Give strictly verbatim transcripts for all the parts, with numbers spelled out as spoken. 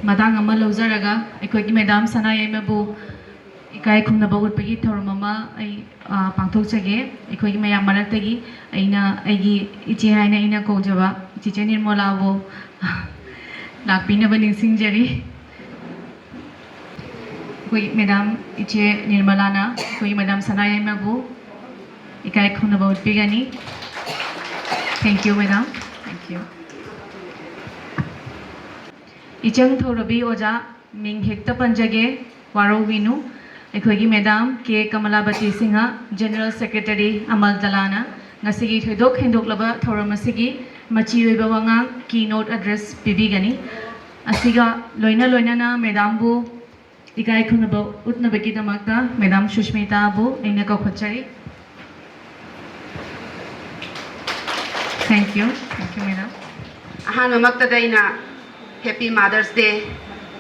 ꯃꯇꯥꯡ ꯑꯃ ꯂꯧꯖꯔꯒ ꯑꯩꯈꯣꯏꯒꯤ ꯃꯦꯗꯥꯝ ꯁꯅꯥꯌꯥꯏꯃꯕꯨ ꯏꯀꯥꯏ ꯈꯨꯝꯅꯕ ꯎꯠꯄꯒꯤ ꯊꯧꯔꯝ ꯑꯃ ꯑꯩ, ꯑ, ꯄꯥꯡꯊꯣꯛꯆꯒꯦ꯫ ꯑꯩꯈꯣꯏꯒꯤ ꯃꯌꯥꯝ ꯃꯔꯛꯇꯒꯤ ꯑꯩꯅ ꯑꯩꯒꯤ ꯏꯆꯦ ꯍꯥꯏꯅ ꯑꯩꯅ ꯀꯧꯖꯕ ꯆꯤꯆꯦ ꯅꯤꯔꯃꯂꯥꯕꯨ ꯂꯥꯛꯄꯤꯅꯕ ꯅꯤꯡꯁꯤꯡꯖꯔꯤ꯫ ꯑꯩꯈꯣꯏ ꯃꯦꯗꯥꯝ ꯏꯆꯦ ꯅꯤꯔꯃꯂꯥꯅ ꯑꯩꯈꯣꯏ ꯃꯦꯗꯥꯝ ꯁꯅꯥꯌꯥꯏꯃꯕꯨ ꯏꯀꯥꯏ ꯈꯨꯝꯅꯕ ꯎꯠꯄꯤꯒꯅꯤ꯫ Thank you, madam. Thank you. ꯏꯆꯪ ꯊꯧꯔꯕꯤ ꯑꯣꯖꯥ, ꯃꯤꯡ ꯍꯦꯛꯇ ꯄꯟꯖꯒꯦ, ꯋꯥꯔꯧꯕꯤꯅꯨ꯫ ꯑꯩꯈꯣꯏꯒꯤ ꯃꯦꯗꯥꯝ ꯀꯦ ꯀꯃꯂꯥꯕꯇꯤ ꯁꯤꯡꯍ, ꯖꯦꯅꯔꯦꯜ ꯁꯦꯀ꯭ꯔꯦꯇꯔꯤ ꯑꯃꯜ ꯇꯂꯥꯅ ꯉꯁꯤꯒꯤ ꯊꯣꯏꯗꯣꯛ ꯍꯦꯟꯗꯣꯛꯂꯕ ꯊꯧꯔꯝ ꯑꯁꯤꯒꯤ ꯃꯆꯤ ꯑꯣꯏꯕ ꯋꯥꯉꯥꯡ, keynote address, ꯄꯤꯕꯤꯒꯅꯤ꯫ ꯑꯁꯤꯒ ꯂꯣꯏꯅ ꯂꯣꯏꯅꯅ ꯃꯦꯗꯥꯝꯕꯨ ꯏꯀꯥꯏ ꯈꯨꯝꯅꯕ ꯎꯠꯅꯕꯒꯤꯗꯃꯛꯇ ꯃꯦꯗꯥꯝ ꯁꯨꯁꯃꯤꯇꯥꯕꯨ ꯑꯩꯅ ꯀꯧꯈꯠꯆꯔꯤ꯫ Thank you. Thank you, madam. ꯑꯍꯥꯟꯕꯃꯛꯇꯗ ꯑꯩꯅ Happy Mother's Day,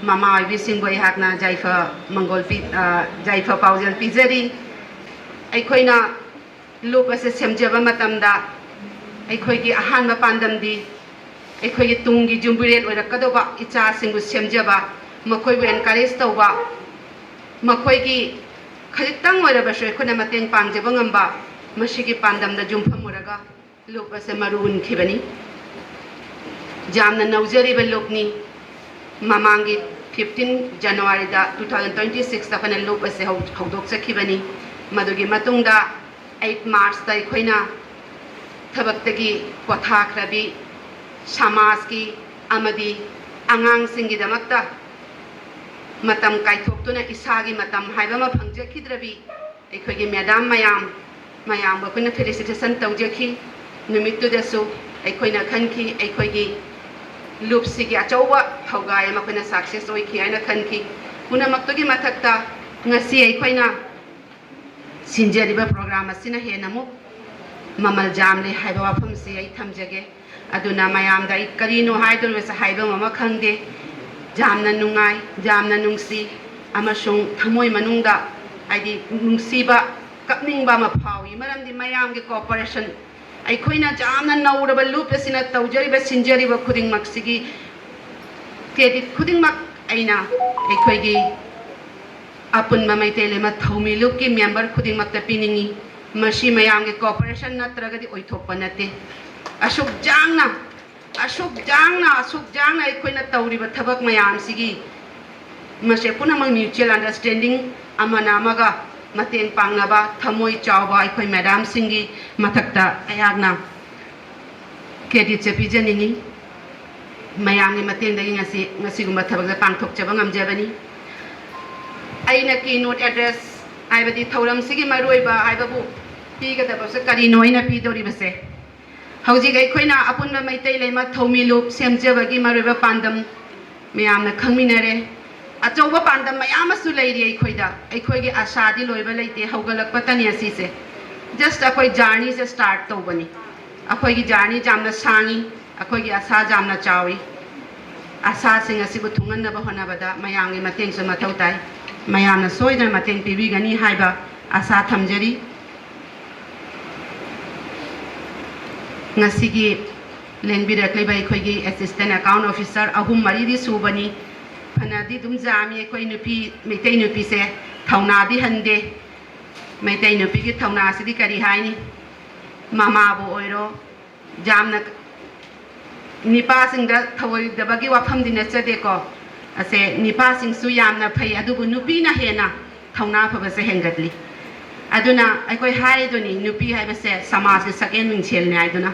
ꯃꯃꯥ ꯑꯣꯏꯕꯤꯁꯤꯡꯕꯨ ꯑꯩꯍꯥꯛꯅ ꯌꯥꯏꯐ ꯃꯪꯒꯣꯜ ꯄꯤ-, ꯑ, ꯌꯥꯏꯐ ꯄꯥꯎꯖꯦꯜ ꯄꯤꯖꯔꯤ꯫ ꯑꯩꯈꯣꯏꯅ ꯂꯨꯞ ꯑꯁꯤ ꯁꯦꯝꯖꯕ ꯃꯇꯝꯗ ꯑꯩꯈꯣꯏꯒꯤ ꯑꯍꯥꯟꯕ ꯄꯥꯟꯗꯝꯗꯤ ꯑꯩꯈꯣꯏꯒꯤ ꯇꯨꯡꯒꯤ ꯌꯨꯝꯕꯤꯔꯦꯜ ꯑꯣꯏꯔꯛꯀꯗꯧꯕ ꯏꯆꯥꯁꯤꯡꯕꯨ ꯁꯦꯝꯖꯕ, ꯃꯈꯣꯏꯕꯨ encourage ꯇꯧꯕ, ꯃꯈꯣꯏꯒꯤ ꯈꯖꯤꯛꯇꯪ ꯑꯣꯏꯔꯕꯁꯨ ꯑꯩꯈꯣꯏꯅ ꯃꯇꯦꯡ ꯄꯥꯡꯖꯕ ꯉꯝꯕ, ꯃꯁꯤꯒꯤ ꯄꯥꯟꯗꯝꯗ ꯌꯨꯝꯐꯝ ꯑꯣꯏꯔꯒ ꯂꯨꯞ ꯑꯁꯦ ꯃꯔꯨ ꯍꯨꯟꯈꯤꯕꯅꯤ꯫ ꯌꯥꯝꯅ ꯅꯧꯖꯔꯤꯕ ꯂꯨꯞꯅꯤ꯫ ꯃꯃꯥꯡꯒꯤ fifteen January ꯗ two thousand twenty six ꯇ ꯑꯩꯈꯣꯏꯅ ꯂꯨꯞ ꯑꯁꯦ ꯍꯧ-, ꯍꯧꯗꯣꯛꯆꯈꯤꯕꯅꯤ꯫ ꯃꯗꯨꯒꯤ ꯃꯇꯨꯡꯗ eight March ꯇ ꯑꯩꯈꯣꯏꯅ ꯊꯕꯛꯇꯒꯤ ꯄꯣꯊꯥꯈ꯭ꯔꯕꯤ ꯁꯃꯥꯖꯀꯤ ꯑꯃꯗꯤ ꯑꯉꯥꯡꯁꯤꯡꯒꯤꯗꯃꯛꯇ ꯃꯇꯝ ꯀꯥꯏꯊꯣꯛꯇꯨꯅ ꯏꯁꯥꯒꯤ ꯃꯇꯝ ꯍꯥꯏꯕ ꯑꯃ ꯐꯪꯖꯈꯤꯗ꯭ꯔꯕꯤ ꯑꯩꯈꯣꯏꯒꯤ ꯃꯦꯗꯥꯝ ꯃꯌꯥꯝ, ꯃꯌꯥꯝꯕꯨ ꯑꯩꯈꯣꯏꯅ felicitation ꯇꯧꯖꯈꯤ꯫ ꯅꯨꯃꯤꯠꯇꯨꯗꯁꯨ ꯑꯩꯈꯣꯏꯅ ꯈꯟꯈꯤ, ꯑꯩꯈꯣꯏꯒꯤ ꯂꯨꯞꯁꯤꯒꯤ ꯑꯆꯧꯕ ꯊꯧꯒꯥꯏ ꯑꯃ ꯑꯩꯈꯣꯏꯅ success ꯑꯣꯏꯈꯤ ꯍꯥꯏꯅ ꯈꯟꯈꯤ꯫ ꯄꯨꯝꯅꯃꯛꯇꯨꯒꯤ ꯃꯊꯛꯇ ꯉꯁꯤ ꯑꯩꯈꯣꯏꯅ ꯁꯤꯟꯖꯔꯤꯕ program ꯑꯁꯤꯅ ꯍꯦꯟꯅ ꯑꯃꯨꯛ ꯃꯃꯜ ꯌꯥꯝꯂꯦ ꯍꯥꯏꯕ ꯋꯥꯐꯝꯁꯤ ꯑꯩ ꯊꯝꯖꯒꯦ꯫ ꯑꯗꯨꯅ ꯃꯌꯥꯝꯗ ꯑꯩ ꯀꯔꯤꯅꯣ ꯍꯥꯏꯗꯣꯔꯤꯕꯁꯦ ꯍꯥꯏꯕ ꯑꯃ ꯈꯪꯗꯦ꯫ ꯌꯥꯝꯅ ꯅꯨꯡꯉꯥꯏ, ꯌꯥꯝꯅ ꯅꯨꯡꯁꯤ, ꯑꯃꯁꯨꯡ ꯊꯃꯣꯏ ꯃꯅꯨꯡꯗ, ꯍꯥꯏꯗꯤ, ꯅꯨꯡꯁꯤꯕ, ꯀꯞꯅꯤꯡꯕ ꯑꯃ ꯐꯥꯎꯏ꯫ ꯃꯔꯝꯗꯤ ꯃꯌꯥꯝꯒꯤ cooperation, ꯑꯩꯈꯣꯏꯅ ꯌꯥꯝꯅ ꯅꯧꯔꯕ ꯂꯨꯞ ꯑꯁꯤꯅ ꯇꯧꯖꯔꯤꯕ, ꯁꯤꯟꯖꯔꯤꯕ ꯈꯨꯗꯤꯡꯃꯛꯁꯤꯒꯤ ꯀ꯭ꯔꯦꯗꯤꯠ ꯈꯨꯗꯤꯡꯃꯛ ꯑꯩꯅ ꯑꯩꯈꯣꯏꯒꯤ ꯑꯄꯨꯟꯕ ꯃꯩꯇꯩ ꯂꯩꯃ ꯊꯧꯃꯤ ꯂꯨꯞꯀꯤ ꯃꯦꯝꯕꯔ ꯈꯨꯗꯤꯡꯃꯛꯇ ꯄꯤꯅꯤꯡꯏ꯫ ꯃꯁꯤ ꯃꯌꯥꯝꯒꯤ ꯀꯣꯑꯣꯄꯔꯦꯁꯟ ꯅꯠꯇ꯭ꯔꯒꯗꯤ ꯑꯣꯏꯊꯣꯛꯄ ꯅꯠꯇꯦ꯫ ꯑꯁꯨꯛ ꯌꯥꯡꯅ, ꯑꯁꯨꯛ ꯌꯥꯡꯅ, ꯑꯁꯨꯛ ꯌꯥꯡꯅ ꯑꯩꯈꯣꯏꯅ ꯇꯧꯔꯤꯕ ꯊꯕꯛ ꯃꯌꯥꯝꯁꯤꯒꯤ ꯃꯁꯦ ꯄꯨꯝꯅꯃꯛ ꯃ꯭ꯌꯨꯆꯨꯋꯦꯜ ꯑꯟꯗꯔꯁ꯭ꯇꯦꯟꯗꯤꯡ, ꯑꯃꯅ ꯑꯃꯒ ꯃꯇꯦꯡ ꯄꯥꯡꯅꯕ ꯊꯃꯣꯏ ꯆꯥꯎꯕ ꯑꯩꯈꯣꯏ ꯃꯦꯗꯥꯝꯁꯤꯡꯒꯤ ꯃꯊꯛꯇ ꯑꯩꯍꯥꯛꯅ ꯀ꯭ꯔꯦꯗꯤꯠꯁꯦ ꯄꯤꯖꯅꯤꯡꯏ꯫ ꯃꯌꯥꯝꯒꯤ ꯃꯇꯦꯡꯗꯒꯤ ꯉꯁꯤ ꯉꯁꯤꯒꯨꯝꯕ ꯊꯕꯛꯁꯦ ꯄꯥꯡꯊꯣꯛꯆꯕ ꯉꯝꯖꯕꯅꯤ꯫ ꯑꯩꯅ ꯀꯤ ꯅꯣꯠ ꯑꯦꯗ꯭ꯔꯦꯁ, ꯍꯥꯏꯕꯗꯤ ꯊꯧꯔꯝꯁꯤꯒꯤ ꯃꯔꯨꯑꯣꯏꯕ ꯍꯥꯏꯕꯕꯨ ꯄꯤꯒꯗꯕꯁꯦ ꯀꯔꯤꯅꯣ ꯑꯩꯅ ꯄꯤꯗꯧꯔꯤꯕꯁꯦ? ꯍꯧꯖꯤꯛ ꯑꯩꯈꯣꯏꯅ ꯑꯄꯨꯟꯕ ꯃꯩꯇꯩ ꯂꯩꯃ ꯊꯧꯃꯤ ꯂꯨꯞ ꯁꯦꯝꯖꯕꯒꯤ ꯃꯔꯨꯑꯣꯏꯕ ꯄꯥꯟꯗꯝ ꯃꯌꯥꯝꯅ ꯈꯪꯃꯤꯟꯅꯔꯦ꯫ ꯑꯆꯧꯕ ꯄꯥꯟꯗꯝ ꯃꯌꯥꯝ ꯑꯃꯁꯨ ꯂꯩꯔꯤ ꯑꯩꯈꯣꯏꯗ꯫ ꯑꯩꯈꯣꯏꯒꯤ ꯑꯁꯥꯗꯤ ꯂꯣꯏꯕ ꯂꯩꯇꯦ, ꯍꯧꯒꯠꯂꯛꯄꯇꯅꯤ ꯑꯁꯤꯁꯦ꯫ ꯖꯁ ꯑꯩꯈꯣꯏ ꯖꯔꯅꯤꯁꯦ ꯁ꯭ꯇꯥꯔꯠ ꯇꯧꯕꯅꯤ꯫ ꯑꯩꯈꯣꯏꯒꯤ ꯖꯔꯅꯤ ꯌꯥꯝꯅ ꯁꯥꯡꯉꯤ, ꯑꯩꯈꯣꯏꯒꯤ ꯑꯁꯥ ꯌꯥꯝꯅ ꯆꯥꯎꯏ꯫ ꯑꯁꯥꯁꯤꯡ ꯑꯁꯤꯕꯨ ꯊꯨꯡꯍꯟꯅꯕ ꯍꯣꯠꯅꯕꯗ ꯃꯌꯥꯝꯒꯤ ꯃꯇꯦꯡꯁꯨ ꯃꯊꯧ ꯇꯥꯏ꯫ ꯃꯌꯥꯝꯅ ꯁꯣꯏꯗꯅ ꯃꯇꯦꯡ ꯄꯤꯕꯤꯒꯅꯤ ꯍꯥꯏꯕ ꯑꯁꯥ ꯊꯝꯖꯔꯤ꯫ ꯉꯁꯤꯒꯤ ꯂꯦꯡꯕꯤꯔꯛꯂꯤꯕ ꯑꯩꯈꯣꯏꯒꯤ ꯑꯦꯁꯤꯁꯇꯦꯟ ꯑꯦꯀꯥꯎꯟ ꯑꯣꯐꯤꯁꯥꯔ ꯑꯍꯨꯝ ꯃꯔꯤꯗꯤ ꯁꯨꯕꯅꯤ꯫ ꯐꯅꯗꯤ ꯑꯗꯨꯝ ꯌꯥꯝꯃꯤ ꯑꯩꯈꯣꯏ ꯅꯨꯄꯤ, ꯃꯩꯇꯩ ꯅꯨꯄꯤꯁꯦ ꯊꯧꯅꯥꯗꯤ ꯍꯟꯗꯦ꯫ ꯃꯩꯇꯩ ꯅꯨꯄꯤꯒꯤ ꯊꯧꯅꯥꯁꯤꯗꯤ ꯀꯔꯤ ꯍꯥꯏꯅꯤ? ꯃꯃꯥꯕꯨ ꯑꯣꯏꯔꯣ, ꯌꯥꯝꯅ ꯅꯤꯄꯥꯁꯤꯡꯗ ꯊꯧꯑꯣꯏꯗꯕꯒꯤ ꯋꯥꯐꯝꯗꯤ ꯅꯠꯆꯗꯦꯀꯣ꯫ ꯑꯁꯦ ꯅꯤꯄꯥꯁꯤꯡꯁꯨ ꯌꯥꯝꯅ ꯐꯩ, ꯑꯗꯨꯕꯨ ꯅꯨꯄꯤꯅ ꯍꯦꯟꯅ ꯊꯧꯅꯥ ꯐꯕꯁꯦ ꯍꯦꯟꯒꯠꯂꯤ꯫ ꯑꯗꯨꯅ ꯑꯩꯈꯣꯏ ꯍꯥꯏꯗꯨꯅꯤ, ꯅꯨꯄꯤ ꯍꯥꯏꯕꯁꯦ ꯁꯃꯥꯖꯀꯤ ꯁꯛꯍꯦꯟ ꯃꯤꯡꯁꯦꯜꯅꯤ ꯍꯥꯏꯗꯨꯅ꯫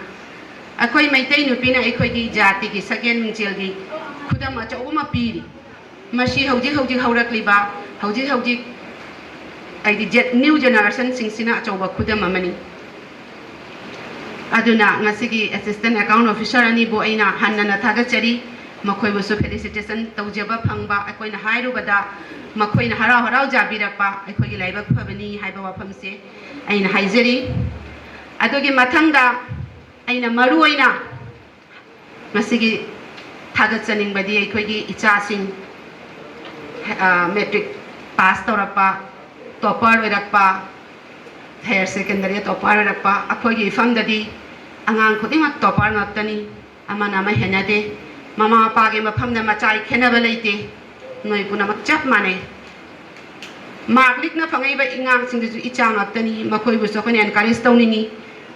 ꯑꯩꯈꯣꯏ ꯃꯩꯇꯩ ꯅꯨꯄꯤꯅ ꯑꯩꯈꯣꯏꯒꯤ ꯖꯥꯇꯤꯒꯤ ꯁꯛꯍꯦꯟ ꯃꯤꯡꯁꯦꯜꯒꯤ ꯈꯨꯗꯝ ꯑꯆꯧꯕ ꯑꯃ ꯄꯤꯔꯤ꯫ ꯃꯁꯤ ꯍꯧꯖꯤꯛ ꯍꯧꯖꯤꯛ ꯍꯧꯔꯛꯂꯤꯕ, ꯍꯧꯖꯤꯛ ꯍꯧꯖꯤꯛ ꯍꯥꯏꯗꯤ ꯖꯦ-, ꯅ꯭ꯌꯨ ꯖꯦꯅꯦꯔꯦꯁꯟꯁꯤꯡꯁꯤꯅ ꯑꯆꯧꯕ ꯈꯨꯗꯝ ꯑꯃꯅꯤ꯫ ꯑꯗꯨꯅ ꯉꯁꯤꯒꯤ ꯑꯦꯁꯤꯁꯇꯦꯟ ꯑꯦꯀꯥꯎꯟ ꯑꯣꯐꯤꯁꯥꯔ ꯑꯅꯤꯕꯨ ꯑꯩꯅ ꯍꯟꯅꯅ ꯊꯥꯒꯠꯆꯔꯤ꯫ ꯃꯈꯣꯏꯕꯨꯁꯨ ꯐꯦꯂꯤꯁꯤꯇꯦꯁꯟ ꯇꯧꯖꯕ ꯐꯪꯕ, ꯑꯩꯈꯣꯏꯅ ꯍꯥꯏꯔꯨꯕꯗ ꯃꯈꯣꯏꯅ ꯍꯔꯥꯎ ꯍꯔꯥꯎ ꯌꯥꯕꯤꯔꯛꯄ ꯑꯩꯈꯣꯏꯒꯤ ꯂꯥꯏꯕꯛ ꯐꯕꯅꯤ ꯍꯥꯏꯕ ꯋꯥꯐꯝꯁꯦ ꯑꯩꯅ ꯍꯥꯏꯖꯔꯤ꯫ ꯑꯗꯨꯒꯤ ꯃꯊꯪꯗ ꯑꯩꯅ ꯃꯔꯨ ꯑꯣꯏꯅ ꯉꯁꯤꯒꯤ ꯊꯥꯒꯠꯆꯅꯤꯡꯕꯗꯤ ꯑꯩꯈꯣꯏꯒꯤ ꯏꯆꯥꯁꯤꯡ, ꯑ, ꯃꯦꯇ꯭ꯔꯤꯛ ꯄꯥꯁ ꯇꯧꯔꯛꯄ, ꯇꯣꯄꯔ ꯑꯣꯏꯔꯛꯄ, ꯍꯥꯌꯔ ꯁꯦꯀꯦꯟꯗꯔꯤꯗ ꯇꯣꯄꯔ ꯑꯣꯏꯔꯛꯄ, ꯑꯩꯈꯣꯏꯒꯤ ꯏꯐꯝꯗꯗꯤ ꯑꯉꯥꯡ ꯈꯨꯗꯤꯡꯃꯛ ꯇꯣꯄꯔ ꯉꯥꯛꯇꯅꯤ, ꯑꯃꯅ ꯑꯃ ꯍꯦꯟꯅꯗꯦ꯫ ꯃꯃꯥ ꯃꯄꯥꯒꯤ ꯃꯐꯝꯗ ꯃꯆꯥꯒꯤ ꯈꯦꯠꯅꯕ ꯂꯩꯇꯦ꯫ ꯅꯣꯏ ꯄꯨꯝꯅꯃꯛ ꯆꯞ ꯃꯥꯟꯅꯩ꯫ ꯃꯥꯔꯛ ꯂꯤꯛꯅ ꯐꯪꯉꯛꯏꯕ ꯑꯉꯥꯡꯁꯤꯡꯗꯨꯁꯨ ꯏꯆꯥ ꯉꯥꯛꯇꯅꯤ꯫ ꯃꯈꯣꯏꯕꯨꯁꯨ ꯑꯩꯈꯣꯏꯅ ꯑꯦꯟꯀꯔꯦꯖ ꯇꯧꯅꯤꯡꯉꯤ꯫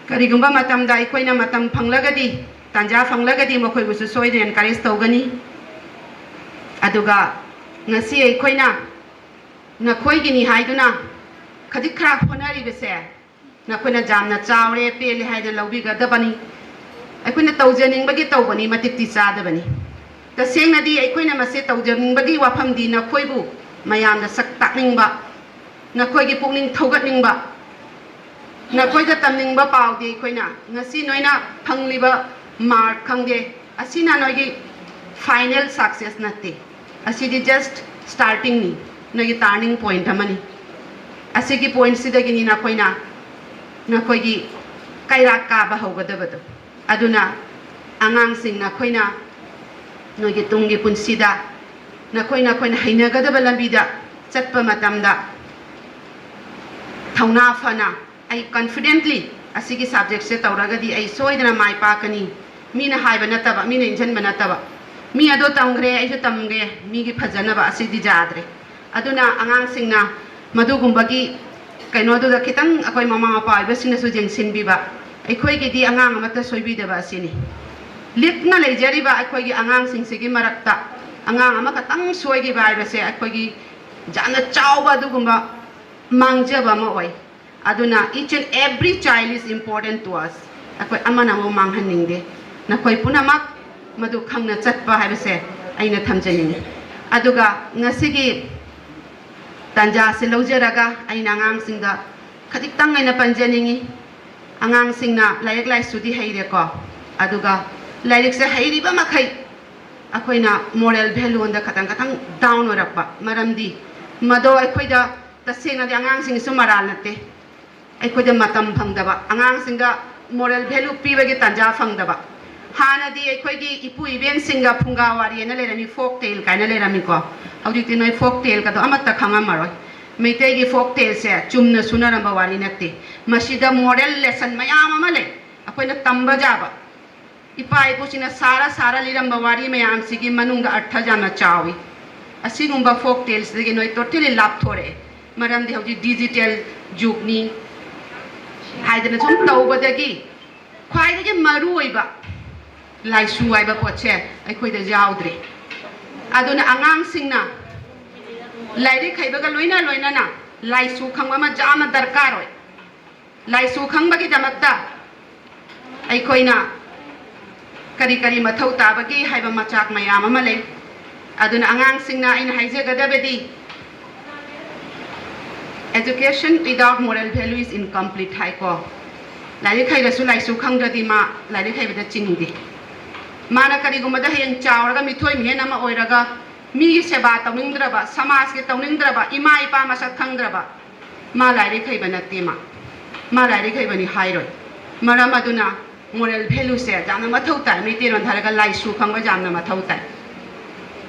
ꯀꯔꯤꯒꯨꯝꯕ ꯃꯇꯝꯗ ꯑꯩꯈꯣꯏꯅ ꯃꯇꯝ ꯐꯪꯂꯒꯗꯤ, ꯇꯥꯟꯖꯥ ꯐꯪꯂꯒꯗꯤ ꯃꯈꯣꯏꯕꯨꯁꯨ ꯁꯣꯏꯗꯅ ꯑꯦꯟꯀꯔꯦꯖ ꯇꯧꯒꯅꯤ꯫ ꯑꯗꯨꯒ ꯉꯁꯤ ꯑꯩꯈꯣꯏꯅ ꯅꯈꯣꯏꯒꯤꯅꯤ ꯍꯥꯏꯗꯨꯅ ꯈꯖꯤꯛ ꯈꯔ ꯍꯣꯠꯅꯔꯤꯕꯁꯦ ꯅꯈꯣꯏꯅ ꯌꯥꯝꯅ ꯆꯥꯎꯔꯦ, ꯄꯦꯜꯂꯦ ꯍꯥꯏꯗꯅ ꯂꯧꯕꯤꯒꯗꯕꯅꯤ꯫ ꯑꯩꯈꯣꯏꯅ ꯇꯧꯖꯅꯤꯡꯕꯒꯤ ꯇꯧꯕꯅꯤ, ꯃꯇꯤꯛꯇꯤ ꯆꯥꯗꯕꯅꯤ꯫ ꯇꯁꯦꯡꯅꯗꯤ ꯑꯩꯈꯣꯏꯅ ꯃꯁꯤ ꯇꯧꯖꯅꯤꯡꯕꯒꯤ ꯋꯥꯐꯝꯗꯤ ꯅꯈꯣꯏꯕꯨ ꯃꯌꯥꯝꯗ ꯁꯛ ꯇꯥꯛꯅꯤꯡꯕ, ꯅꯈꯣꯏꯒꯤ ꯄꯨꯛꯅꯤꯡ ꯊꯧꯒꯠꯅꯤꯡꯕ, ꯅꯈꯣꯏꯗ ꯇꯝꯅꯤꯡꯕ ꯄꯥꯎꯗꯤ ꯑꯩꯈꯣꯏꯅ ꯉꯁꯤ ꯅꯣꯏꯅ ꯐꯪꯂꯤꯕ ꯃꯥꯔꯛ ꯈꯪꯗꯦ, ꯑꯁꯤꯅ ꯅꯣꯏꯒꯤ ꯐꯥꯏꯅꯦꯜ ꯁꯛꯁꯦꯁ ꯅꯠꯇꯦ꯫ ꯑꯁꯤꯗꯤ ꯖꯁ ꯁ꯭ꯇꯥꯔꯇꯤꯡꯅꯤ, ꯅꯣꯏꯒꯤ ꯇꯥꯔꯅꯤꯡ ꯄꯣꯏꯟꯠ ꯑꯃꯅꯤ꯫ ꯑꯁꯤꯒꯤ ꯄꯣꯏꯟꯠꯁꯤꯗꯒꯤꯅꯤ ꯅꯈꯣꯏꯅ ꯅꯈꯣꯏꯒꯤ ꯀꯩꯔꯥꯛ ꯀꯥꯕ ꯍꯧꯒꯗꯕꯗꯣ꯫ ꯑꯗꯨꯅ ꯑꯉꯥꯡꯁꯤꯡ ꯅꯈꯣꯏꯅ ꯅꯣꯏꯒꯤ ꯇꯨꯡꯒꯤ ꯄꯨꯟꯁꯤꯗ ꯅꯈꯣꯏ ꯅꯈꯣꯏꯅ ꯍꯩꯅꯒꯗꯕ ꯂꯝꯕꯤꯗ ꯆꯠꯄ ꯃꯇꯝꯗ ꯊꯧꯅꯥ ꯐꯅ ꯑꯩ ꯀꯟꯐꯤꯗꯦꯟꯠꯂꯤ ꯑꯁꯤꯒꯤ ꯁꯕꯖꯦꯛꯁꯦ ꯇꯧꯔꯒꯗꯤ ꯑꯩ ꯁꯣꯏꯗꯅ ꯃꯥꯏ ꯄꯥꯛꯀꯅꯤ꯫ ꯃꯤꯅ ꯍꯥꯏꯕ ꯅꯠꯇꯕ, ꯃꯤꯅ ꯏꯟꯁꯤꯟꯕ ꯅꯠꯇꯕ, ꯃꯤ ꯑꯗꯣ ꯇꯝꯈ꯭ꯔꯦ ꯑꯩꯁꯨ ꯇꯝꯒꯦ, ꯃꯤꯒꯤ ꯐꯖꯅꯕ, ꯑꯁꯤꯗꯤ ꯌꯥꯗ꯭ꯔꯦ꯫ ꯑꯗꯨꯅ ꯑꯉꯥꯡꯁꯤꯡꯅ ꯃꯗꯨꯒꯨꯝꯕꯒꯤ ꯀꯩꯅꯣꯗꯨꯗ ꯈꯤꯇꯪ ꯑꯩꯈꯣꯏ ꯃꯃꯥ ꯃꯄꯥ ꯑꯣꯏꯕꯁꯤꯡꯅꯁꯨ ꯌꯦꯡꯁꯤꯟꯕꯤꯕ, ꯑꯩꯈꯣꯏꯒꯤꯗꯤ ꯑꯉꯥꯡ ꯑꯃꯠꯇ ꯁꯣꯏꯕꯤꯗꯕ ꯑꯁꯤꯅꯤ꯫ ꯂꯤꯛꯅ ꯂꯩꯖꯔꯤꯕ ꯑꯩꯈꯣꯏꯒꯤ ꯑꯉꯥꯡꯁꯤꯡꯁꯤꯒꯤ ꯃꯔꯛꯇ ꯑꯉꯥꯡ ꯑꯃꯈꯛꯇꯪ ꯁꯣꯏꯈꯤꯕ ꯍꯥꯏꯕꯁꯦ ꯑꯩꯈꯣꯏꯒꯤ ꯌꯥꯝꯅ ꯆꯥꯎꯕ ꯑꯗꯨꯒꯨꯝꯕ ꯃꯥꯡꯖꯕ ꯑꯃ ꯑꯣꯏ꯫ ꯑꯗꯨꯅ each and every child is important to us꯫ ꯑꯩꯈꯣꯏ ꯑꯃꯅ ꯑꯃ ꯃꯥꯡꯍꯟꯅꯤꯡꯗꯦ꯫ ꯅꯈꯣꯏ ꯄꯨꯝꯅꯃꯛ ꯃꯗꯨ ꯈꯪꯅ ꯆꯠꯄ ꯍꯥꯏꯕꯁꯦ ꯑꯩꯅ ꯊꯝꯖꯅꯤꯡꯉꯤ꯫ ꯑꯗꯨꯒ ꯉꯁꯤꯒꯤ ꯇꯥꯟꯖꯥꯁꯦ ꯂꯧꯖꯔꯒ ꯑꯩꯅ ꯑꯉꯥꯡꯁꯤꯡꯗ ꯈꯖꯤꯛꯇꯪ ꯑꯩꯅ ꯄꯟꯖꯅꯤꯡꯉꯤ꯫ ꯑꯉꯥꯡꯁꯤꯡꯅ ꯂꯥꯏꯔꯤꯛ ꯂꯥꯏꯁꯨꯗꯤ ꯍꯩꯔꯦꯀꯣ, ꯑꯗꯨꯒ ꯂꯥꯏꯔꯤꯛꯁꯦ ꯍꯩꯔꯤꯕ ꯃꯈꯩ ꯑꯩꯈꯣꯏꯅ ꯃꯣꯔꯦꯜ ꯚꯦꯂꯨꯗ ꯈꯇꯪ ꯈꯇꯪ ꯗꯥꯎꯟ ꯑꯣꯏꯔꯛꯄ꯫ ꯃꯔꯝꯗꯤ ꯃꯗꯣ ꯑꯩꯈꯣꯏꯗ ꯇꯁꯦꯡꯅꯗꯤ ꯑꯉꯥꯡꯁꯤꯡꯁꯨ ꯃꯔꯥꯜ ꯅꯠꯇꯦ꯫ ꯑꯩꯈꯣꯏꯗ ꯃꯇꯝ ꯐꯪꯗꯕ, ꯑꯉꯥꯡꯁꯤꯡꯗ ꯃꯣꯔꯦꯜ ꯚꯦꯂꯨ ꯄꯤꯕꯒꯤ ꯇꯥꯟꯖꯥ ꯐꯪꯗꯕ꯫ ꯍꯥꯟꯅꯗꯤ ꯑꯩꯈꯣꯏꯒꯤ ꯏꯄꯨ ꯏꯕꯦꯟꯁꯤꯡꯒ ꯐꯨꯡꯒꯥ ꯋꯥꯔꯤ ꯍꯥꯏꯅ ꯂꯩꯔꯝꯃꯤ, ꯐꯣꯛ ꯇꯦꯜ ꯀꯥꯏꯅ ꯂꯩꯔꯝꯃꯤꯀꯣ꯫ ꯍꯧꯖꯤꯛꯇꯤ ꯅꯣꯏ ꯐꯣꯛ ꯇꯦꯜꯒꯗꯣ ꯑꯃꯠꯇ ꯈꯪꯉꯝꯃꯔꯣꯏ꯫ ꯃꯩꯇꯩꯒꯤ ꯐꯣꯛ ꯇꯦꯜꯁꯦ ꯆꯨꯝꯅ ꯁꯨꯅꯔꯝꯕ ꯋꯥꯔꯤ ꯅꯠꯇꯦ꯫ ꯃꯁꯤꯗ ꯃꯣꯔꯦꯜ ꯂꯦꯁꯟ ꯃꯌꯥꯝ ꯑꯃ ꯂꯩ, ꯑꯩꯈꯣꯏꯅ ꯇꯝꯕ ꯌꯥꯕ꯫ ꯏꯄꯥ ꯏꯄꯨꯁꯤꯡꯅ ꯁꯥꯔ ꯁꯥꯔ ꯂꯤꯔꯝꯕ ꯋꯥꯔꯤ ꯃꯌꯥꯝꯁꯤꯒꯤ ꯃꯅꯨꯡꯗ ꯑꯔꯊ ꯌꯥꯝꯅ ꯆꯥꯎꯏ꯫ ꯑꯁꯤꯒꯨꯝꯕ ꯐꯣꯛ ꯇꯦꯜꯁꯤꯗꯒꯤ ꯅꯣꯏ ꯇꯣꯇꯦꯂꯤ ꯂꯥꯞꯊꯣꯔꯛꯑꯦ꯫ ꯃꯔꯝꯗꯤ ꯍꯧꯖꯤꯛ ꯗꯤꯖꯤꯇꯦꯜ ꯖꯨꯒꯅꯤ ꯍꯥꯏꯗꯅ ꯁꯨꯝ ꯇꯧꯕꯗꯒꯤ ꯈ꯭ꯋꯥꯏꯗꯒꯤ ꯃꯔꯨ ꯑꯣꯏꯕ ꯂꯥꯏꯁꯨ ꯍꯥꯏꯕ ꯄꯣꯠꯁꯦ ꯑꯩꯈꯣꯏꯗ ꯌꯥꯎꯗ꯭ꯔꯦ꯫ ꯑꯗꯨꯅ ꯑꯉꯥꯡꯁꯤꯡꯅ ꯂꯥꯏꯔꯤꯛ ꯍꯩꯕꯒ ꯂꯣꯏꯅ ꯂꯣꯏꯅꯅ ꯂꯥꯏꯁꯨ ꯈꯪꯕ ꯑꯃ ꯌꯥꯝꯅ ꯗꯔꯀꯥꯔ ꯑꯣꯏ꯫ ꯂꯥꯏꯁꯨ ꯈꯪꯕꯒꯤꯗꯃꯛꯇ ꯑꯩꯈꯣꯏꯅ ꯀꯔꯤ ꯀꯔꯤ ꯃꯊꯧ ꯇꯥꯕꯒꯦ ꯍꯥꯏꯕ ꯃꯆꯥꯛ ꯃꯌꯥꯝ ꯑꯃ ꯂꯩ꯫ ꯑꯗꯨꯅ ꯑꯉꯥꯡꯁꯤꯡꯅ ꯑꯩꯅ ꯍꯥꯏꯖꯒꯗꯕꯗꯤ, education without moral value is incomplete ꯍꯥꯏꯀꯣ꯫ ꯂꯥꯏꯔꯤꯛ ꯍꯩꯔꯁꯨ ꯂꯥꯏꯁꯨ ꯈꯪꯗ꯭ꯔꯗꯤ ꯃꯥ ꯂꯥꯏꯔꯤꯛ ꯍꯩꯕꯗ ꯆꯤꯡꯗꯦ꯫ ꯃꯥꯅ ꯀꯔꯤꯒꯨꯝꯕꯗ ꯍꯌꯦꯡ ꯆꯥꯎꯔꯒ ꯃꯤꯊꯣꯏ ꯃꯤꯍꯦꯟ ꯑꯃ ꯑꯣꯏꯔꯒ ꯃꯤꯒꯤ ꯁꯦꯕꯥ ꯇꯧꯅꯤꯡꯗ꯭ꯔꯕ, ꯁꯃꯥꯖꯀꯤ ꯇꯧꯅꯤꯡꯗ꯭ꯔꯕ, ꯏꯃꯥ ꯏꯄꯥ ꯃꯁꯛ ꯈꯪꯗ꯭ꯔꯕ, ꯃꯥ ꯂꯥꯏꯔꯤꯛ ꯍꯩꯕ ꯅꯠꯇꯦ꯫ ꯃꯥ ꯃꯥ ꯂꯥꯏꯔꯤꯛ ꯍꯩꯕꯅꯤ ꯍꯥꯏꯔꯣꯏ꯫ ꯃꯔꯝ ꯑꯗꯨꯅ ꯃꯣꯔꯦꯜ ꯚꯦꯂꯨꯁꯦ ꯌꯥꯝꯅ ꯃꯊꯧ ꯇꯥꯏ꯫ ꯃꯩꯇꯩꯂꯣꯟꯗ ꯍꯥꯏꯔꯒ ꯂꯥꯏꯁꯨ ꯈꯪꯕ ꯌꯥꯝꯅ ꯃꯊꯧ ꯇꯥꯏ꯫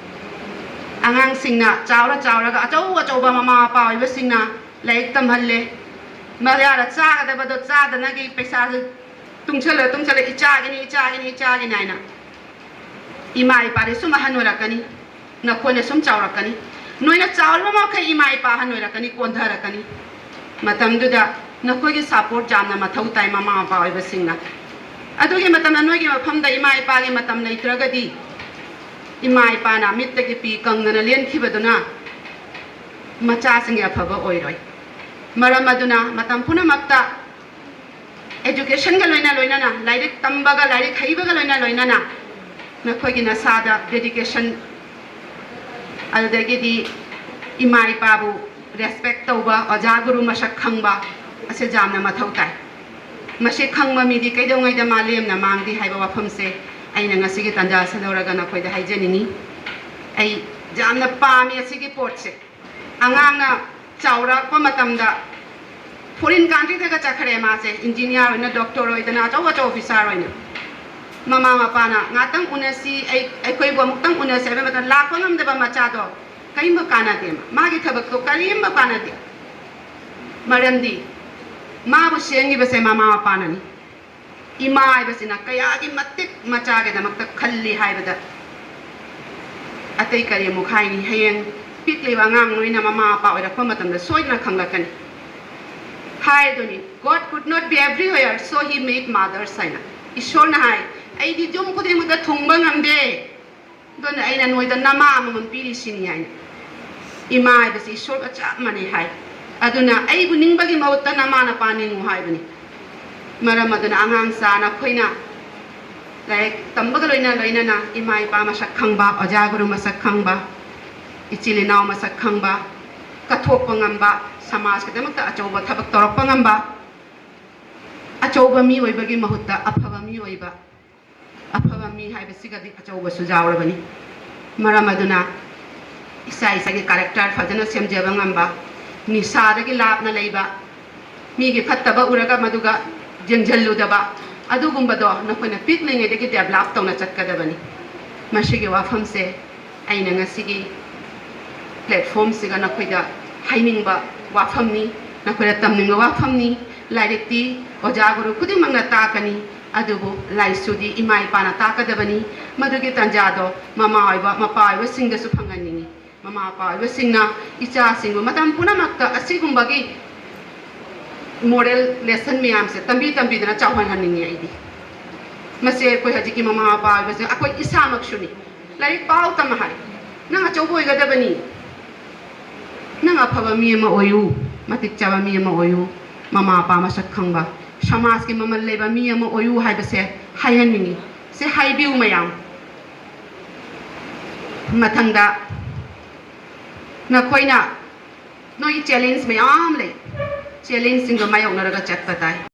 ꯑꯉꯥꯡꯁꯤꯡꯅ ꯆꯥꯎꯔ ꯆꯥꯎꯔꯒ ꯑꯆꯧ ꯑꯆꯧꯕ ꯃꯃꯥ ꯃꯄꯥ ꯑꯣꯏꯕꯁꯤꯡꯅ ꯂꯥꯏꯔꯤꯛ ꯇꯝꯍꯜꯂꯦ꯫ ꯃꯌꯥꯗ ꯆꯥꯒꯗꯕꯗꯣ ꯆꯥꯗꯅꯒꯤ ꯄꯩꯁꯥꯁꯨ ꯇꯨꯡꯁꯜꯂ ꯇꯨꯡꯁꯜꯂ ꯏꯆꯥꯒꯤꯅꯤ, ꯏꯆꯥꯒꯤꯅꯤ, ꯏꯆꯥꯒꯤꯅꯤ ꯍꯥꯏꯅ꯫ ꯏꯃꯥ ꯏꯄꯥꯗꯤ ꯁꯨꯝ ꯑꯍꯟ ꯑꯣꯏꯔꯛꯀꯅꯤ, ꯅꯈꯣꯏꯅ ꯁꯨꯝ ꯆꯥꯎꯔꯛꯀꯅꯤ꯫ ꯅꯣꯏꯅ ꯆꯥꯎꯔꯕ ꯃꯈꯩ ꯏꯃꯥ ꯏꯄꯥ ꯑꯍꯟ ꯑꯣꯏꯔꯛꯀꯅꯤ, ꯀꯣꯟꯊꯔꯛꯀꯅꯤ꯫ ꯃꯇꯝꯗꯨꯗ ꯅꯈꯣꯏꯒꯤ ꯁꯄꯣꯔꯠ ꯌꯥꯝꯅ ꯃꯊꯧ ꯇꯥꯏ, ꯃꯃꯥ ꯃꯄꯥ ꯑꯣꯏꯕꯁꯤꯡꯅ꯫ ꯑꯗꯨꯒꯤ ꯃꯇꯝꯗ ꯅꯣꯏꯒꯤ ꯃꯐꯝꯗ ꯏꯃꯥ ꯏꯄꯥꯒꯤ ꯃꯇꯝ ꯂꯩꯇ꯭ꯔꯒꯗꯤ, ꯏꯃꯥ ꯏꯄꯥꯅ ꯃꯤꯠꯇꯒꯤ ꯄꯤ ꯀꯪꯗꯅ ꯂꯦꯟꯈꯤꯕꯗꯨꯅ ꯃꯆꯥꯁꯤꯡꯒꯤ ꯑꯐꯕ ꯑꯣꯏꯔꯣꯏ꯫ ꯃꯔꯝ ꯑꯗꯨꯅ ꯃꯇꯝ ꯄꯨꯝꯅꯃꯛꯇ educationꯒ ꯂꯣꯏꯅ ꯂꯣꯏꯅꯅ, ꯂꯥꯏꯔꯤꯛ ꯇꯝꯕꯒ, ꯂꯥꯏꯔꯤꯛ ꯍꯩꯕꯒ ꯂꯣꯏꯅ ꯂꯣꯏꯅꯅ ꯅꯈꯣꯏꯒꯤ ꯅꯁꯥꯗ dedication, ꯑꯗꯨꯗꯒꯤꯗꯤ ꯏꯃꯥ ꯏꯄꯥꯕꯨ respect ꯇꯧꯕ, ꯑꯣꯖꯥ ꯒꯨꯔꯨ ꯃꯁꯛ ꯈꯪꯕ ꯑꯁꯤ ꯌꯥꯝꯅ ꯃꯊꯧ ꯇꯥꯏ꯫ ꯃꯁꯤ ꯈꯪꯕ ꯃꯤꯗꯤ ꯀꯩꯗꯧꯉꯩꯗ ꯃꯥ ꯂꯦꯝꯅ ꯃꯥꯡꯗꯦ ꯍꯥꯏꯕ ꯋꯥꯐꯝꯁꯦ ꯑꯩꯅ ꯉꯁꯤꯒꯤ ꯇꯥꯟꯖꯥ ꯑꯁꯤ ꯂꯧꯔꯒ ꯅꯈꯣꯏꯗ ꯍꯥꯏꯖꯅꯤꯡꯏ꯫ ꯑꯩ ꯌꯥꯝꯅ ꯄꯥꯝꯃꯤ ꯑꯁꯤꯒꯤ ꯄꯣꯠꯁꯦ꯫ ꯑꯉꯥꯡꯅ ꯆꯥꯎꯔꯛꯄ ꯃꯇꯝꯗ foreign countryꯗꯒ ꯆꯠꯈ꯭ꯔꯦ ꯃꯥꯁꯦ, engineer ꯑꯣꯏꯅ, doctor ꯑꯣꯏꯗꯅ, ꯑꯆꯧ ꯑꯆꯧꯕ officer ꯑꯣꯏꯅ꯫ ꯃꯃꯥ ꯃꯄꯥꯅ ꯉꯥꯛꯇꯪ ꯎꯅꯁꯤ, ꯑꯩ, ꯑꯩꯈꯣꯏꯕꯨ ꯑꯃꯨꯛꯇꯪ ꯎꯅꯁꯤ ꯍꯥꯏꯕ ꯃꯇꯝꯗ ꯂꯥꯛꯄ ꯉꯝꯗꯕ ꯃꯆꯥꯗꯣ ꯀꯔꯤꯝꯕ ꯀꯥꯟꯅꯗꯦ, ꯃꯥꯒꯤ ꯊꯕꯛꯇꯣ ꯀꯔꯤꯝꯕ ꯀꯥꯟꯅꯗꯦ꯫ ꯃꯔꯝꯗꯤ ꯃꯥꯕꯨ ꯁꯦꯝꯈꯤꯕꯁꯦ ꯃꯃꯥ ꯃꯄꯥꯅꯅꯤ꯫ ꯏꯃꯥ ꯍꯥꯏꯕꯁꯤꯅ ꯀꯌꯥꯒꯤ ꯃꯇꯤꯛ ꯃꯆꯥꯒꯤꯗꯃꯛꯇ ꯈꯜꯂꯤ ꯍꯥꯏꯕꯗ ꯑꯇꯩ ꯀꯔꯤ ꯑꯃꯨꯛ ꯍꯥꯏꯅꯤ? ꯍꯌꯦꯡ ꯄꯤꯛꯂꯤꯕ ꯑꯉꯥꯡ ꯅꯣꯏꯅ ꯃꯃꯥ ꯃꯄꯥ ꯑꯣꯏꯔꯛꯄ ꯃꯇꯝꯗ ꯁꯣꯏꯗꯅ ꯈꯪꯂꯛꯀꯅꯤ꯫ ꯍꯥꯏꯗꯨꯅꯤ, "God could not be everywhere, so he made mothers" ꯍꯥꯏꯅ꯫ ꯏꯁꯣꯔꯅ ꯍꯥꯏ, "ꯑꯩꯗꯤ ꯌꯨꯝ ꯈꯨꯗꯤꯡꯃꯛꯇ ꯊꯨꯡꯕ ꯉꯝꯗꯦ, ꯑꯗꯨꯅ ꯑꯩꯅ ꯅꯣꯏꯗ ꯅꯃꯥ ꯑꯃꯃꯝ ꯄꯤꯔꯤꯁꯤꯅꯤ" ꯍꯥꯏꯅ꯫ ꯏꯃꯥ ꯍꯥꯏꯕꯁꯤ ꯏꯁꯣꯔꯒ ꯆꯞ ꯃꯥꯟꯅꯩ ꯍꯥꯏ꯫ ꯑꯗꯨꯅ ꯑꯩꯕꯨ ꯅꯤꯡꯕꯒꯤ ꯃꯍꯨꯠꯇ ꯅꯃꯥ ꯅꯄꯥ ꯅꯤꯡꯉꯨ ꯍꯥꯏꯕꯅꯤ꯫ ꯃꯔꯝ ꯑꯗꯨꯅ ꯑꯉꯥꯡꯁꯥ ꯅꯈꯣꯏꯅ ꯂꯥꯏꯔꯤꯛ ꯇꯝꯕꯒ ꯂꯣꯏꯅ ꯂꯣꯏꯅꯅ ꯏꯃꯥ ꯏꯄꯥ ꯃꯁꯛ ꯈꯪꯕ, ꯑꯣꯖꯥ ꯒꯨꯔꯨ ꯃꯁꯛ ꯈꯪꯕ, ꯏꯆꯤꯜ ꯏꯅꯥꯎ ꯃꯁꯛ ꯈꯪꯕ, ꯀꯠꯊꯣꯛꯄ ꯉꯝꯕ, ꯁꯃꯥꯖꯀꯤꯗꯃꯛꯇ ꯑꯆꯧꯕ ꯊꯕꯛ ꯇꯧꯔꯛꯄ ꯉꯝꯕ, ꯑꯆꯧꯕ ꯃꯤ ꯑꯣꯏꯕꯒꯤ ꯃꯍꯨꯠꯇ ꯑꯐꯕ ꯃꯤ ꯑꯣꯏꯕ, ꯑꯐꯕ ꯃꯤ ꯍꯥꯏꯕꯁꯤꯒꯗꯤ ꯑꯆꯧꯕꯁꯨ ꯌꯥꯎꯔꯕꯅꯤ꯫ ꯃꯔꯝ ꯑꯗꯨꯅ ꯏꯁꯥ ꯏꯁꯥꯒꯤ character ꯐꯖꯅ ꯁꯦꯝꯖꯕ ꯉꯝꯕ, ꯅꯤꯁꯥꯗꯒꯤ ꯂꯥꯞꯅ ꯂꯩꯕ, ꯃꯤꯒꯤ ꯐꯠꯇꯕ ꯎꯔꯒ ꯃꯗꯨꯒ ꯌꯦꯡꯁꯤꯜꯂꯨꯗꯕ, ꯑꯗꯨꯒꯨꯝꯕꯗꯣ ꯅꯈꯣꯏꯅ ꯄꯤꯛꯂꯤꯉꯩꯗꯒꯤ develop ꯇꯧꯅ ꯆꯠꯀꯗꯕꯅꯤ꯫ ꯃꯁꯤꯒꯤ ꯋꯥꯐꯝꯁꯦ ꯑꯩꯅ ꯉꯁꯤꯒꯤ platformꯁꯤꯒ ꯅꯈꯣꯏꯗ ꯍꯥꯏꯅꯤꯡꯕ ꯋꯥꯐꯝꯅꯤ, ꯅꯈꯣꯏꯗ ꯇꯝꯅꯤꯡꯕ ꯋꯥꯐꯝꯅꯤ꯫ ꯂꯥꯏꯔꯤꯛꯇꯤ ꯑꯣꯖꯥ ꯒꯨꯔꯨ ꯈꯨꯗꯤꯡꯃꯛꯅ ꯇꯥꯛꯀꯅꯤ, ꯑꯗꯨꯕꯨ ꯂꯥꯏꯁꯨꯗꯤ ꯏꯃꯥ ꯏꯄꯥꯅ ꯇꯥꯛꯀꯗꯕꯅꯤ꯫ ꯃꯗꯨꯒꯤ ꯇꯥꯟꯖꯥꯗꯣ ꯃꯃꯥ ꯑꯣꯏꯕ, ꯃꯄꯥ ꯑꯣꯏꯕꯁꯤꯡꯗꯁꯨ ꯐꯪꯍꯟꯅꯤꯡꯏ꯫ ꯃꯃꯥ ꯃꯄꯥ ꯑꯣꯏꯕꯁꯤꯡꯅ ꯏꯆꯥꯁꯤꯡꯕꯨ ꯃꯇꯝ ꯄꯨꯝꯅꯃꯛꯇ ꯑꯁꯤꯒꯨꯝꯕꯒꯤ moral lesson ꯃꯌꯥꯝꯁꯦ ꯇꯝꯕꯤ ꯇꯝꯕꯤꯗꯅ ꯆꯥꯎꯍꯟꯍꯟꯅꯤꯡꯉꯤ ꯑꯩꯗꯤ꯫ ꯃꯁꯤ ꯑꯩꯈꯣꯏ ꯍꯧꯖꯤꯛꯀꯤ ꯃꯃꯥ ꯃꯄꯥ ꯑꯣꯏꯕꯁꯦ, ꯑꯩꯈꯣꯏ ꯏꯁꯥꯃꯛꯁꯨꯅꯤ꯫ ꯂꯥꯏꯔꯤꯛ ꯄꯥꯎ ꯇꯝꯃ ꯍꯥꯏ, "ꯅꯪ ꯑꯆꯧꯕ ꯑꯣꯏꯒꯗꯕꯅꯤ, ꯅꯪ ꯑꯐꯕ ꯃꯤ ꯑꯃ ꯑꯣꯏꯌꯨ, ꯃꯇꯤꯛ ꯆꯥꯕ ꯃꯤ ꯑꯃ ꯑꯣꯏꯌꯨ, ꯃꯃꯥ ꯃꯄꯥ ꯃꯁꯛ ꯈꯪꯕ, ꯁꯃꯥꯖꯀꯤ ꯃꯃꯜ ꯂꯩꯕ ꯃꯤ ꯑꯃ ꯑꯣꯏꯌꯨ" ꯍꯥꯏꯕꯁꯦ ꯍꯥꯏꯍꯟꯅꯤꯡꯉꯤ꯫ ꯁꯦ ꯍꯥꯏꯕꯤꯌꯨ ꯃꯌꯥꯝ꯫ ꯃꯊꯪꯗ ꯅꯈꯣꯏꯅ, ꯅꯣꯏꯒꯤ challenge ꯃꯌꯥꯝ ꯂꯩ, challengeꯁꯤꯡꯗꯣ ꯃꯥꯌꯣꯛꯅꯔꯒ ꯆꯠꯄ ꯇꯥꯏ꯫